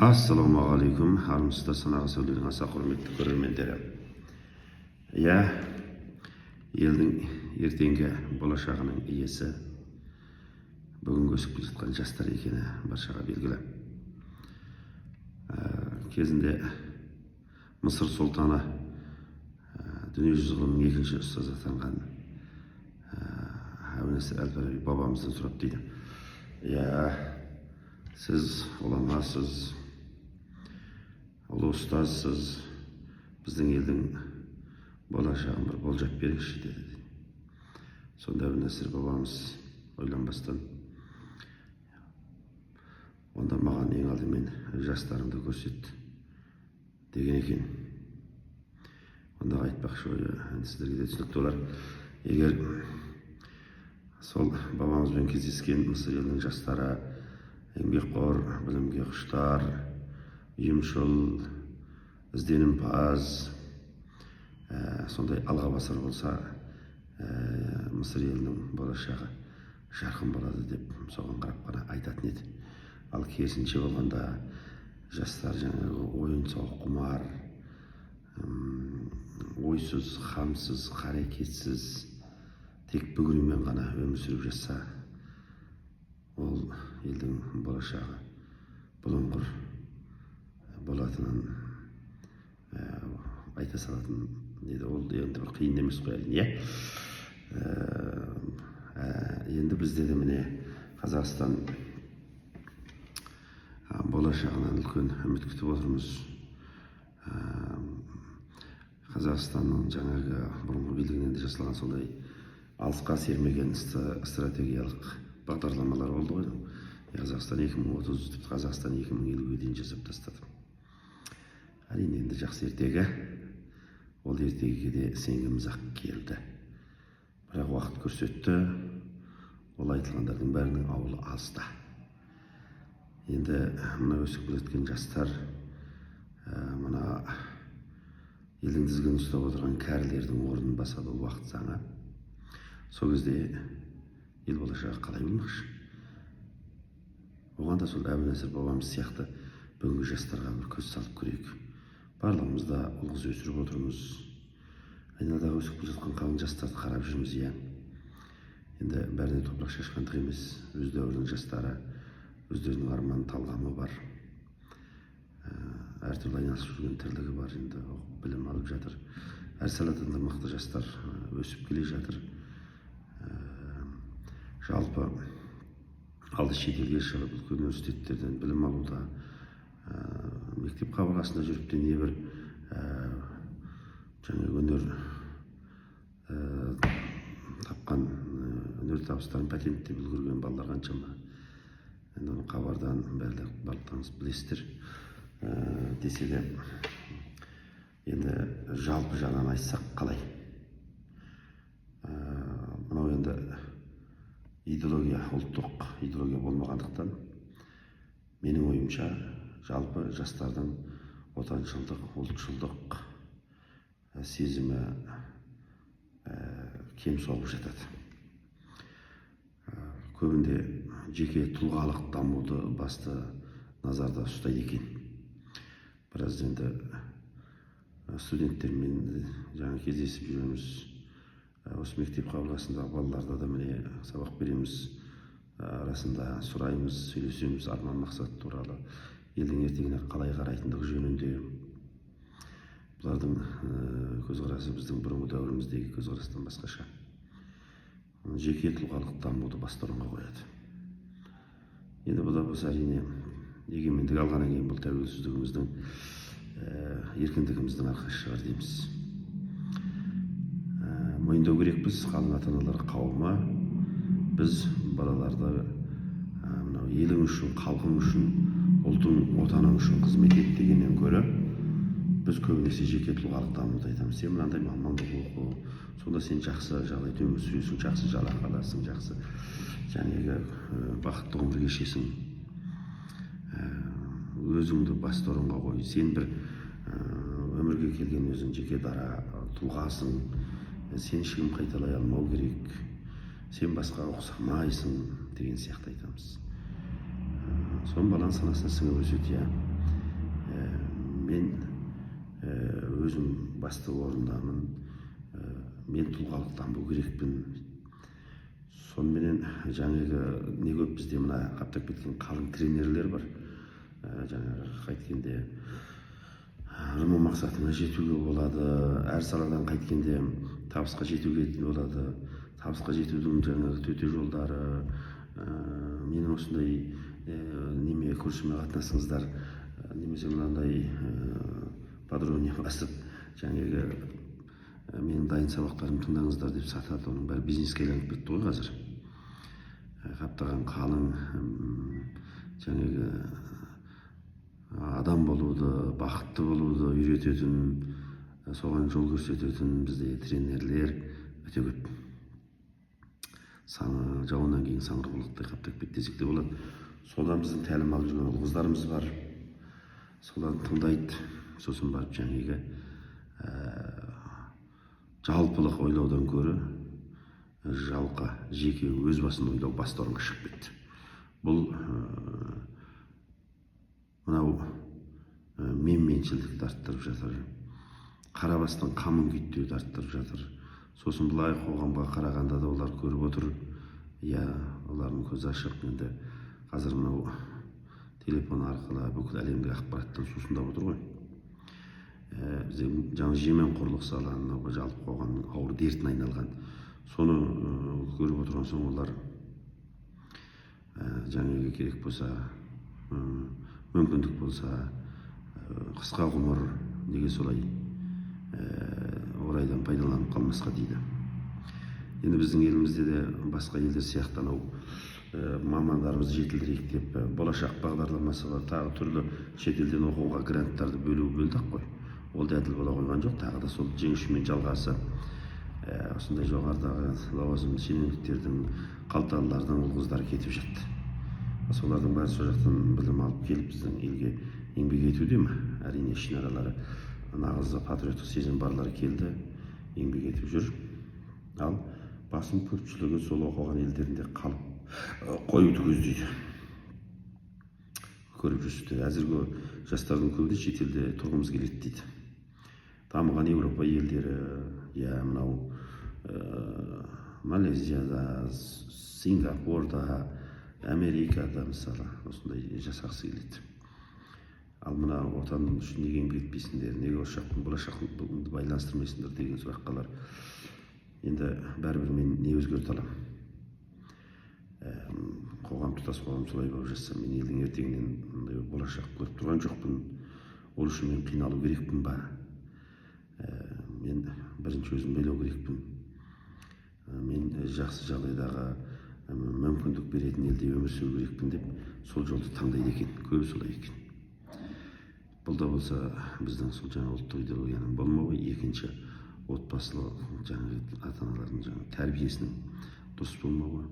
Ассалаумағалейкум, армысыздар, Санаға Сәуленің аса құрметті көрермендері! Иә, елдің ертеңгі болашағының иесі бүгінгі өсіп келе жатқан жастар екені баршаға белгілі. Кезінде Мысыр сұлтаны, дүниежүзі ғылымының екінші ұстазы атанған Әбу Насыр әл Фараби бабамыздан сұрап дейді: «Иә, сіз ғұламасыз, ұлы ұстазсыз, біздің елдің болашағын бір болжап беріңізші», – деді дейді. Сонда Әбу Насыр бабамыз ойланбастан: «Онда маған ең алдымен жастарыңды көрсет», – деген екен. Ондағы айтпақшы ойы енді сіздерге де түсінікті болар. Егер сол бабамызбен кездескен Мысыр елінің жастары еңбекқор, білімге құштар, ұйымшыл, ізденімпаз, сондай алға басар болса, Мысыр елінің болашағы жарқын болады деп, соған қарап қана айтатын еді. Ал керісінше болғанда, жастар жаңағы ойын сауық құмар, ойсыз, қамсыз, қарекетсіз, тек бүгінімен ғана өмір сүріп жатса, ол елдің болашағы бұлыңғыр болатынын айта салатын еді. Ол енді бір қиын емес қой, әрине, иә. Енді бізде де, міне, Қазақстан болашағынан үлкен үміт күтіп отырмыз. Қазақстанның жаңағы бұрынғы билігінен де жасалған сондай алысқа сермеген стратегиялық бағдарламалар болды ғой: Қазақстан 2030, тіпті Қазақстан 2050-ге дейін жасап тастады. Әрине, енді жақсы ертегі, ол ертегіге де сенгіміз ақ келді. Бірақ уақыт көрсетті, ол айтылғандардың бәрінің ауылы алыста. Енді мына өсіп келе жатқан жастар мына елдің тізгінін ұстап отырған кәрілердің орнын басады, ол уақыт заңы. Сол кезде ел болашағы қалай болмақшы? Оған да сол Әбу Насыр бабамыз сияқты бүгінгі жастарға бір көз салып көрейік. Барлығымыз да ұл қыз өсіріп отырмыз, айналадағы өсіп келе жатқан қалың жастарды қарап жүрміз, иә. Енді бәріне топырақ шашқандық емес, өз дәуірінің жастары, өздерінің арман талғамы бар, әртүрлі айналысып жүрген тірлігі бар. Енді оқып, білім алып жатыр, әр саладан да мықты жастар өсіп келе жатыр. Жалпы алыс шетелге шығып, үлкен университеттерден білім алуда, мектеп қабырғасында жүріп те небір жаңағы өнер тапқан, өнер табыстарын патенттеп үлгерген балалар қаншама, енді оны хабардан барлықтарыңыз білесіздер. Десе де, енді жалпы жағынан айтсақ қалай? Мынау енді идеология, ұлттық идеология болмағандықтан, менің ойымша, жалпы жастардың отаншылдық, ұлтшылдық сезімі кем соғып жатады. Көбінде жеке тұлғалық дамуды басты назарда ұстайды екен. Біраз енді студенттермен жаңа кездесіп жүреміз. Осы мектеп қабырғасындағы балаларда да, міне, сабақ береміз. Арасында сұраймыз, сөйлесеміз арман мақсат туралы, елдің ертеңіне қалай қарайтындығы жөнінде. Бұлардың көзқарасы біздің бұрынғы дәуіріміздегі көзқарастан басқаша, жеке тұлғалық дамуды басты орынға қояды. Енді бұл да болса, әрине, егемендік алғаннан кейін бұл тәуелсіздігіміздің, еркіндігіміздің арқасы шығар дейміз. Мойындау керекпіз, қалың ата аналар қауымы біз балаларды мынау елің үшін, халқың үшін, ұлтың, отаның үшін қызмет ет дегеннен гөрі, біз көбінесе жеке тұлғалық дамуды айтамыз. Сен мынандай мамандық оқы, сонда сен жақсы жағдайда өмір сүресің, жақсы жалақы аласың, жақсы жаңағы бақытты ғұмыр кешесің. Өзіңді басты орынға қой, сен бір өмірге келген өзің жеке дара тұлғасың, сен ешкім қайталай алмау керек, сен басқаға ұқсамайсың деген сияқты айтамыз. Соны баланың санасына сіңіп өседі, иә. Мен өзім басты орындамын, мен тұлғалық даму керекпін. Соныменен жаңағы не көп бізде мына қаптап кеткен қалың тренерлер бар. Жаңағы қайткенде арман мақсатыңа жетуге болады, әр саладан қайткенде табысқа жетуге болады, табысқа жетудің жаңағы төте жолдары, менің осындай неме курсыма қатынасыңыздар, немесе мынандай подробнее басып жаңағы менің дайын сабақтарымды тыңдаңыздар деп сатады. Оның бәрі бизнеске айналып кетті ғой қазір. Қаптаған қалың жаңағы адам болуды, бақытты болуды үйрететін, соған жол көрсететін бізде тренерлер өте көп, саны жауыннан кейін саңырауқұлақтай қаптап кетті десек те болады. Содан біздің тәлім алып жүрген ұл қыздарымыз бар, соларды тыңдайды. Сосын барып жаңағы жалпылық ойлаудан гөрі жалқы жеке өз басын ойлау басты орынға шығып кетті. Бұл мынау менменшілдікті арттырып жатыр, қара бастың қамын күйттеуді арттырып жатыр. Сосын былай қоғамға қарағанда да олар көріп отыр, иә, олардың көзі ашық енді. Қазір мынау телефон арқылы бүкіл әлемге ақпараттан сусындап отыр ғой. Бізде жаңа жемқорлық сала мынау жалпы қоғамның ауыр дертіне айналған. Соны көріп отырған соң олар жаңағы керек болса, мүмкіндік болса, қысқа ғұмыр, неге солай орайдан пайдаланып қалмасқа дейді. Енді біздің елімізде де басқа елдер сияқты анау мамандарымызды жетілдірейік деп Болашақ бағдарламасы бар, тағы түрлі шетелден оқуға гранттарды бөлдік қой. Ол да әділ бола қойған жоқ. Тағы да сол жеңіш жалғасы, осындай жоғарыдағы лауазымды шенеуніктердің, қалталылардың ұл қыздары кетіп жатты. Солардың бәрі сол жақтан білім алып келіп, біздің елге еңбек етуде ме? Әрине, ішінаралары нағыз патриоттық сезім барлары келді, еңбек етіп жүр. Ал басым көпшілігі сол оқыған елдерінде қалып қоюды көздейді. Көріп жүрсіздер, әзіргі жастардың көбі де шетелде тұрғымыз келеді дейді. Дамыған Еуропа елдері, иә, мынау Малайзияда, Сингапурда, Америкада, мысалы, осындай жасағысы келеді. Ал мына отан үшін неге еңбек етпейсіңдер, неге осы жақтың болашағын байланыстырмайсыңдар деген сұраққа енді бәрібір мен не өзгерте аламын? Қоғам, тұтас қоғам солай болып жатса, мен елдің ертеңінен мындай болашақ көріп тұрған жоқпын. Ол үшін мен қиналу керекпін ба? Мен бірінші өзімді ойлау керекпін. Мен жақсы жағдайдағы, мүмкіндік беретін елде өмір сүру керекпін деп сол жолды таңдайды екен. Көбі солай екен. Бұл да болса біздің сол жаңа ұлттық идеологияның болмауы, екінші отбасылық жаңағы ата аналардың жаңағы тәрбиесінің дұрыс болмауы,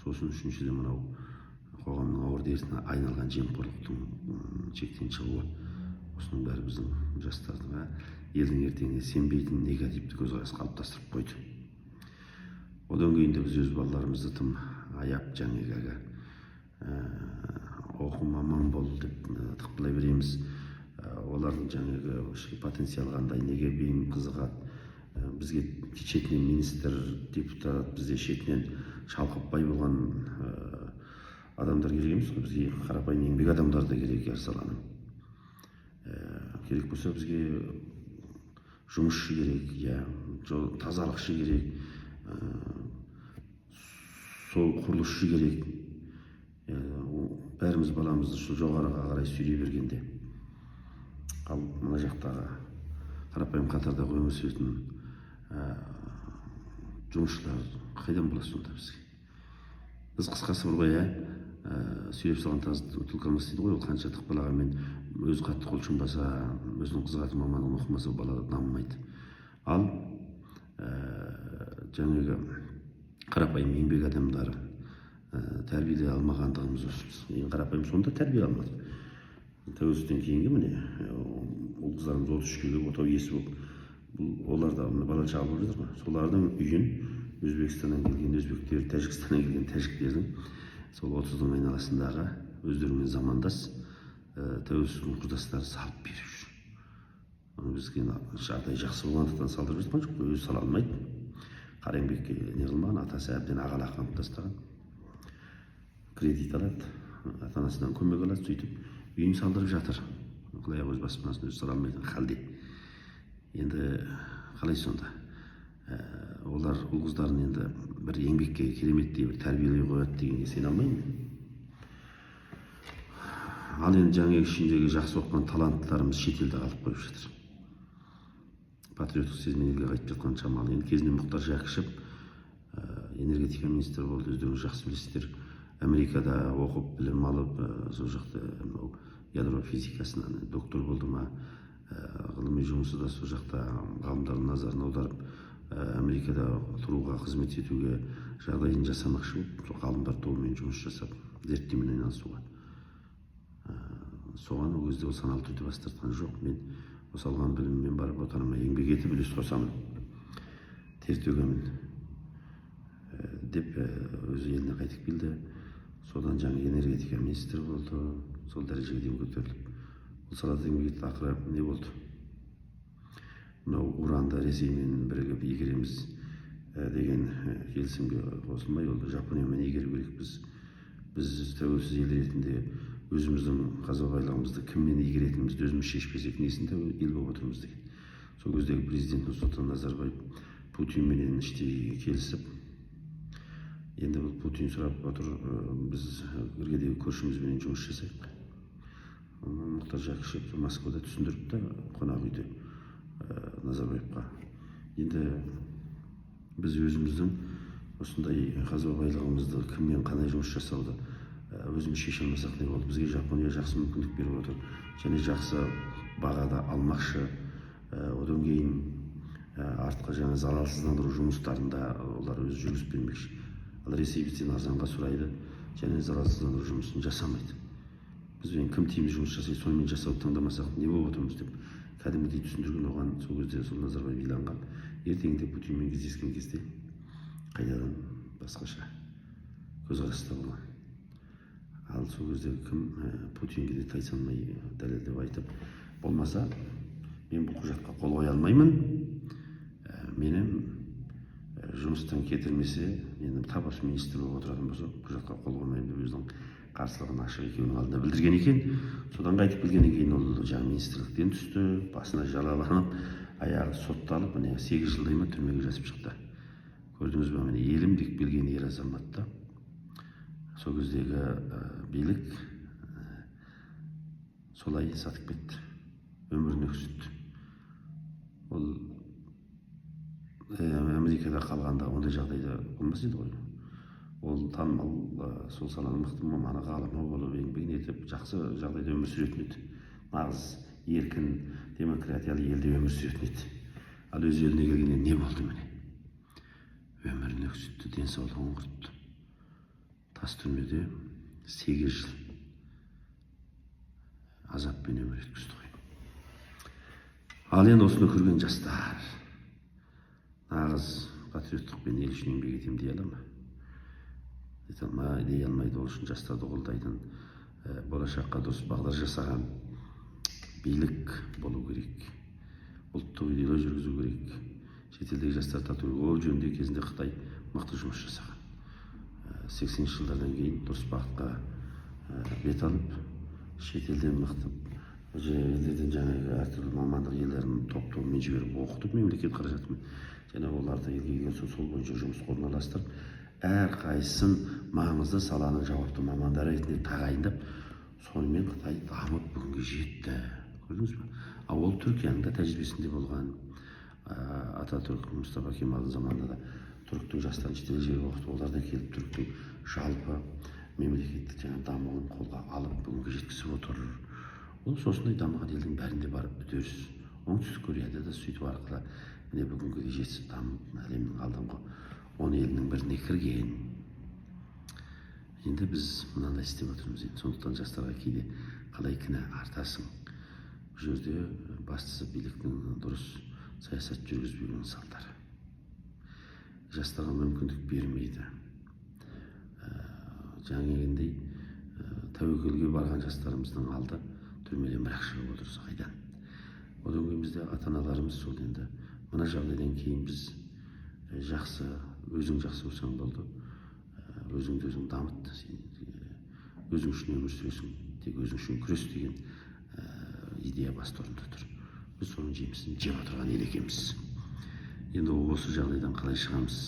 сосын үшіншіден мынау қоғамның ауыр дертіне айналған жемқорлықтың шектен шығуы. Осының бәрі біздің жастарға елдің ертеңіне сенбейтін негативті көзқарас қалыптастырып қойды. Одан кейін де біз өз балаларымызды тым аяп, жаңағы әлгі оқу, маман бол деп тықпылай береміз. Олардың жаңағы ішкі потенциалы қандай, неге бейім қызығады? Бізге шетінен министр, депутат, бізде шетінен шалқып бай болған адамдар керек емес қой. Бізге қарапайым еңбек адамдары да керек әр саланың. Керек болса, бізге жұмысшы керек, иә, тазалықшы керек, сол құрылысшы керек. Бәріміз баламызды сол жоғарыға қарай сүйрей бергенде, ал мына жақтағы қарапайым қатардағы өмір сүретін жұмысшылар қайдан болады сонда бізге? Біз қысқасы бар ғой, иә, сүйреп салған таз түлкі алмас дейді ғой. Ол қанша тықпалағанмен, өзі қатты құлшынбаса, өзінің қызығатын мамандығын оқымаса, бала дамымайды. Ал жаңағы қарапайым еңбек адамдары тәрбиелей алмағандығымыз осы. Біз ең қарапайым сонда тәрбие алмадық. Тәуелсіздіктен кейінгі, міне, ұл қыздарымыз 33-ке келіп, отау иесі болып, бұл олар да міне бала шаға болып жатыр ғой. Солардың үйін Өзбекстаннан келген өзбектер, Тәжікстаннан келген тәжіктердің сол 30-дың айналасындағы өздерімен замандас Тәуелсіздіктің құрдастары салып беріп жүр. Оны бізге жағдай жақсы болғандықтан салдырып жатқан жоқ қой, өзі сала алмайды. Қара еңбекке не қылмаған, атасы әбден ағалақ қылып тастаған. Кредит алады, ата анасынан көмек алады, сөйтіп үйін салдырып жатыр. Қалай өз баспанасын өзі сала алмайтын халде. Енді қалай сонда? Олар ұл қыздарын енді бір еңбекке кереметтей бір тәрбиелей қояды дегенге сене алмаймын мен. Ал енді жаңағы ішіндегі жақсы оқыған таланттарымыз шетелде қалып қойып жатыр. Патриоттық сезіммен елге қайтып жатқан шамалы. Енді кезінде Мұхтар Жәкішев энергетика министрі болды, өздеріңіз жақсы білесіздер. Америкада оқып, білім алып, сол жақта мынау ядро физикасынан доктор болды ма, ғылыми жұмысы да сол жақта ғалымдардың назарын аударып, Америкада тұруға, қызмет етуге жағдайын жасамақшы болып, сол ғалымдар тобымен жұмыс жасап, зерттеумен айналысуға. Соған ол кезде ол саналы түрде бас тартқан жоқ. Мен осы алған біліміммен барып отаныма еңбек етіп, үлес қосамын, тер төгемін деп өзі еліне қайтып келді. Содан жаңа энергетика министрі болды, сол дәрежеге дейін көтеріліп, ол салада еңбек етті. Ақыры не болды? Мынау уранды Ресеймен бірігіп игереміз деген келісімге қосылмай, ол Жапониямен игеру керекпіз, біз тәуелсіз ел ретінде өзіміздің қазба байлығымызды кіммен игеретінімізді өзіміз шешпесек, несін ел болып отырмыз деген. Сол кездегі президент Нұрсұлтан Назарбаев Путинменен іштей келісіп, енді бұл Путин сұрап отыр, біз іргедегі көршімізбенен жұмыс жасайық. Мұхтар Жәкішев Москвада түсіндіріпті қонақ үйде Назарбаевқа: енді біз өзіміздің осындай қазба байлығымызды кіммен қалай жұмыс жасауды өзіміз шеше алмасақ, не болды? Бізге Жапония жақсы мүмкіндік беріп отыр және жақсы бағада алмақшы. Одан кейін артқы жаңа залалсыздандыру жұмыстарын да олар өзі жүргізіп бермекші. Ал Ресей бізден арзанға сұрайды және залалсыздандыру жұмысын жасамайды. Бізбен кім тиімді жұмыс жасайды, сонымен жасауды таңдамасақ, не болып отырмыз деп кәдімгідей түсіндірген оған. Сол кезде сол Назарбаев иланған. Ертеңінде Путинмен кездескен кезде қайтадан басқаша көзқараста болған. Ал сол кезде кім Путинге де тайсалмай дәлелдеп айтып, болмаса мен бұл құжатқа қол қоя алмаймын, мені жұмыстан кетірмесе, енді тап осы министр болып отыратын болса, құжатқа қол қоймаймын деп өзінің қарсылығын ашық екеуінің алдында білдірген екен. Содан қайтып келгеннен кейін ол жаңағы министрліктен түсті, басына жараланып, аяғы сотталып, міне, 8 жылдай ма түрмеге жатып шықты. Көрдіңіз ба, міне, елім деп келген ер азамат та сол кездегі билік солай сатып кетті, өмірін өксітті. Ол Америкада қалғанда ондай жағдайда болмас еді ғой. Ол танымал, сол саланың мықты маманы, ғалымы болып, еңбегін етіп, жақсы жағдайда өмір сүретін еді, нағыз еркін демократиялы елде өмір сүретін еді. Ал өз еліне келгенде не болды? Міне, өмірін өксітті, денсаулығын құртты, тас түрмеде 8 жыл азаппен өмір өткізді ғой. Ал енді осыны көрген жастар нағыз патриоттықпен ел үшін еңбек етемін дей ала ма? Ете алмай, дей алмайды. Ол үшін жастарды қолдайтын, болашаққа дұрыс бағдар жасаған билік болу керек, ұлттық идеология жүргізу керек, шетелдегі жастарды тарту керек. Ол жөнінде кезінде Қытай мықты жұмыс жасаған. 80-жылдардан кейін дұрыс бағытқа бет алып, шетелден мықты елдерден жаңағы әртүрлі мамандық иелерін топ тобымен жіберіп оқытып, мемлекет қаражатымен, және оларды елге келген соң сол бойынша жұмысқа орналастырып, әрқайсысын маңызды саланың жауапты мамандары ретінде тағайындап, сонымен Қытай дамып бүгінге жетті. Көрдіңіз бе? Ал ол Түркияның да тәжірибесінде болған. Ататүрк, Мұстафа Кемалдың заманында да түріктің жастарын шетелге жіберіп оқытып, олар да келіп түріктің жалпы мемлекеттік жаңа дамуын қолға алып, бүгінге жеткізіп отыр. Ол осындай дамыған елдің бәрінде бар үдеріс. Оңтүстік Кореяда да сөйтіп арқылы, міне, бүгінге жетісіп, дамып, әлемнің алдыңғы 10 елінің біріне кірген. Енді біз мынандай істеп отырмыз енді. Сондықтан жастарға кейде қалай кінә артасың? Бұл жерде бастысы биліктің дұрыс саясат жүргізбеуінің салдары. Жастарға мүмкіндік бермейді. Жаңа келгендей, Тәуекелге барған жастарымыздың алды түрмеден бір-ақ шығып отырса қайдан? Одан кейін бізде ата аналарымыз сол енді мына жағдайдан кейін біз жақсы, өзің жақсы болсаң болды, өзіңді өзің дамыт, сен өзің үшін өмір сүресің, тек өзің үшін күрес деген идея басты орында тұр. Біз соның жемісін жеп отырған ел екенбіз. Енді осы жағдайдан қалай шығамыз,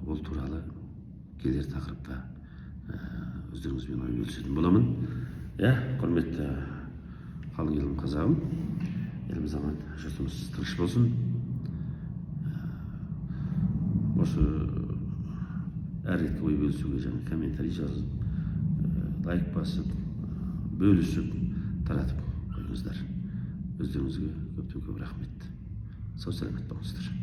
ол туралы келер тақырыпта өздеріңізбен ой бөлісетін боламын. Иә, құрметті қалың елім, қазағым, еліміз аман, жұртымыз тыныш болсын. Осы әр ретке ой бөлісуге жаңа комментарий жазып, лайк басып, бөлісіп, таратып қойыңыздар. Өздеріңізге көптен көп рахмет. Сау саламат болыңыздар.